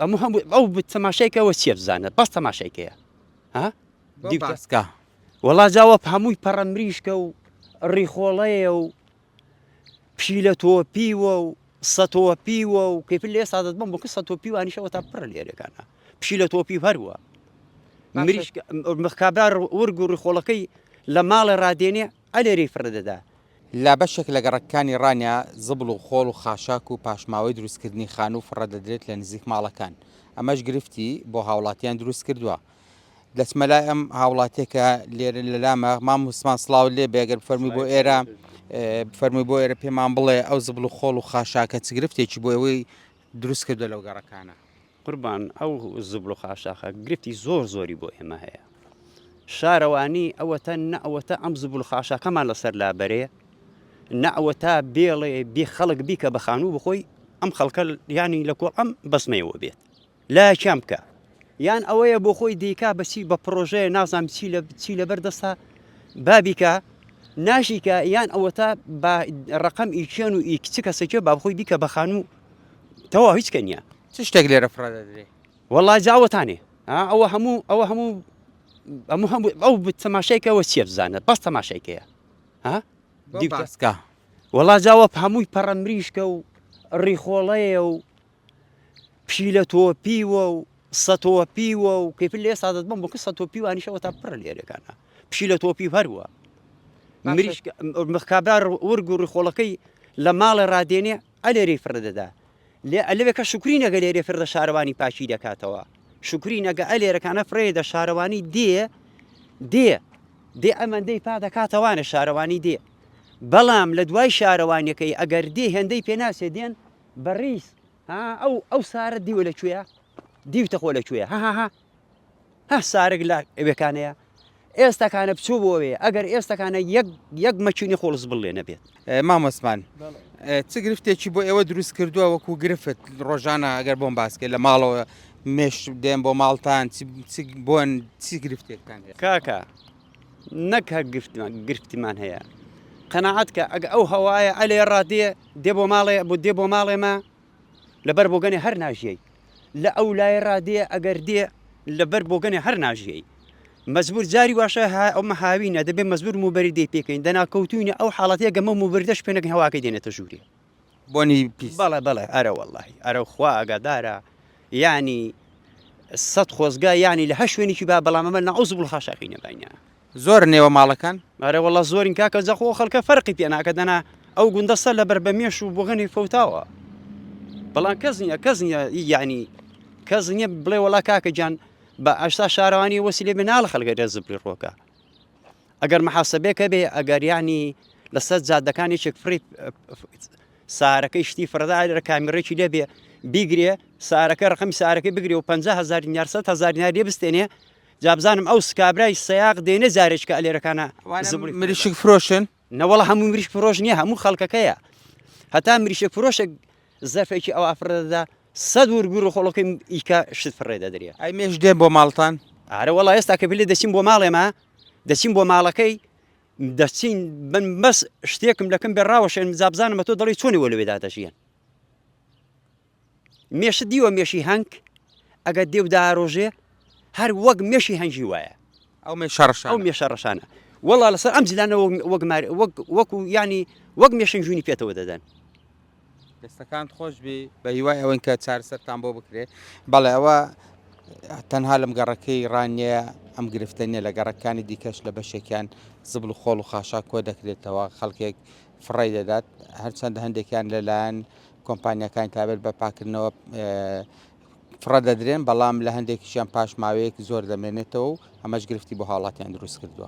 هەموو هەموو ئەو تەماشایکەوە چیە بزانە بەس تەماشایکەیە ها دیباسکە وەڵا جاوە هەمووی پەڕە مریشکە و ڕیخۆڵەیە و پشیلە تۆپیوە و سەتۆپیوە و کەیف لێ سادت بم بۆ سەتۆپیوانیشەوە تا پڕ لێرەکانە پشیلە تۆپی هەروە مریشک کابرا ورگ و ڕیخۆڵەکەی لە ماڵێ ڕادێنێ ئەلێرەی فڕێ دەدا. لە بەشێک لە گەڕەکەکانی ڕانیە زبڵ و خۆڵ و خاشاک و پاشماوەی دروستکردنی خانوو فڕێدەدرێت لە نزیک ماڵەکان، ئەمەش گرفتی بۆ هاوڵاتیان دروستکردووە. دەچمە لای ئەم هاوڵاتیە کە لێرە لەلامە مام وسمان سڵاو لێ بێ گەر بفەرمووی بۆ ئێرە بفەرمووی بۆ ئێرە پێمان بڵێ ئەو زبڵ و خۆڵ و خاشاکە چ گرفتێکی بۆ ئێوەی دروست کردووە لەو گەڕەکانە؟ قوربان ئەو زبڵ و خاشاخە گرفتی زۆر زۆری بۆ ئێمە هەیە شارەوانی ئەوەتە نە ئەوەتە ئەم زبڵ و خاشاکەمان لەسەر لابەرێ نە ئەوەتا بێڵێ بێ خەڵک بیکە بە خانوو بخۆی ئەم خەڵکە ینی لە کۆڵ ئەم بەزمەیەوە بێت لایەکیان بکە یان ئەوەیە بۆ خۆی دیکا بەچی بە پرۆژەیە نازانم چی لە چی لەبەر دەستە بابیکە ناشیکە یان ئەوەتا بە ڕقم ئیکێن و ئی چ کەسێکێ با بخۆی بیکە بە خانوو تەواو هیچ کە نییە. چ شتێک لێرە فڕە دەدرێ؟ وەڵا جا ئەوەتانێ ها ئەوە هەموو ئەوە هەموو هەموو هەموو ئەو تەماشای کە ئەوە چییە بزانە بەس تەماشای کەیە ها دیباسکە وەڵا جاوە هەمووی پەڕە مریشکە و ڕیخۆڵەیە و پشیلە تۆپیوە و سەتۆپیوە و کەیف لێ سادت بم بۆ سەتۆپیوانیشەوە تا پڕ لێرەکانە پشیلە تۆپی هەروە مریشک کابرا ورگ و ڕیخۆڵەکەی لە ماڵێ ڕادێنێ ئەلێرەی فڕێ دەدا لێ ئەلەوێکە شوکری نەگە لێرێ فردە شارەوانی پاکی دەکاتەوە شوکری نەگە ئەلێرەکانە فرێ دە شارەوانی دێ دێ دێ ئەمەندەی پا دەکاتەوانە شارەوانی دێ بەڵام لە دوای شارەوانیەکەی ئەگەر دێ هێندەی پێناسێ دێن بەڕیز ها ئەو ئەو سارە دیوە لە کوێیە دیوتە خۆ لە کوێیە ها ها ها هە سارگ لە ئەوێکانەیە ئێستاکانە بچۆ بۆ ئەوێ ئەگەر ئێستاکانە یەک یەک مەکینی خۆڵز بڵێ نەبێت. مامۆستمان چ گرفتێکی بۆ ئێوە دروست کردووە وەکو گرفت ڕۆژانە ئەگەر بۆم باسکەی لە ماڵەوە مێش دێن بۆ ماڵتان چ بۆن چی گرفتێکتان هەیە؟ کاکە نەک هەر گرفتمان گرفتمان هەیە قەناعەت کە ئەگە ئەو هەوایە ئەلێ ڕادێ دێ بۆ ماڵێ بۆ دێ بۆ ماڵێمە لەبەر بۆگەنێ هەر ناژیەی لە ئەو لای ڕا دێ ئەگەر دێ لەبەر بۆگەنێ هەر ناژیەی مەجبور جاری واشە ئەومە هاوینە دەبێ مەجبور موبەریدەی پێکەین دەنا کەوتوینە ئەو حاڵەتەیە گەمە موبەریدەش پێ نەکەین هەواکەی دێنێتە ژوورێ بۆنی پیس بەڵێ بەڵێ ئەرە وەڵاهی ئەرە خوا ئاگادارە یانی سەد خۆزگا یانی لە هەر شوێنێکی با بەڵام ئەمە نەعوز بڵ خاشاکی نەبینە زۆرن ئێوە ماڵەکان؟ ئەرێ وەڵا زۆرین کاکە جا خۆ خەڵکە فەرقی پێ ناکە دەنا ئەو گوندە سەر لەبەر بە مێش و بۆگەنی فەوتاوە بەڵام کەس نییە کەس نییە یعنی کەس نییە بڵێ وەڵا کاکە گیان بە ئەشتا شارەوانی وەسی لێ بناڵە خەڵکە لێ زبری ڕۆکە ئەگەر محاسبێکە بێ ئەگەر یعنی لەسەر جادەکان یەکێک فڕی سارەکەی شتی فڕدا لە کامیڕێکی لێ بێ بیگرێ سارەکە ڕقمی سارەکەی بگرێ و 50 هزار دینار 100 هزار دینار لێ بستێنێ جا بزانم ئەو سکابرای سەیاق دێنێ جارێککە ئەلێرەکانە زبڵی مریشک فرۆشن؟ نەوەڵا هەموو مریشک فرۆش نییە هەموو خەڵکەکەیە هەتا مریشک فرۆشێک زەرفێکی ئەوە فڕێدەدا سەد ورگور و خۆڵەکەی ئیکە شت فڕێ دەدرێ. ئەی مێش دێن بۆ ماڵتان؟ ئارە وەڵا ئێستا کە بلێ دەچین بۆ ماڵێمە دەچین بۆ ماڵەکەی دەچین من بەس شتێکم لەکەم بێ ڕاوەشێن جا بزانم تۆ دەڵێی چۆنی وە لەوێدا دەژیێن مێشت دیوە مێشی هەنگ ئەگەر دێو دارۆژێ هەر وەک مێشی هەنگی وایە ئەو مێشە ڕەشانە ئەو مێشە ڕەشانە وەڵا لەسەر ئەم جلانە وەک مار وەک وەکو ینی وەک مێشنجونی پێتەوە دەدەن دەستەکانت خۆش بی بە هیوای ئەوەین کە چارەسەرتان بۆ بکرێ بەڵێ ئەوە تەنها لەم گەڕەکەی ڕانیە ئەم گرفتە نیە لە گەڕەکانی دیکەش لە بەشێکیان زبڵ و خۆڵ و خاشاک کۆ دەکرێتەوە خەڵکێک فڕێی دەدات هەرچەندە هەندێکیان لەلایەن کۆمپانیاکانی تایبەت بە پاکردنەوە فڕە دەدرێن، بەڵام لە هەندێکیشیان پاش ماوەیەک زۆر دەمێنێتەوە و ئەمەش گرفتی بۆ هاوڵاتیان دروست کردووە.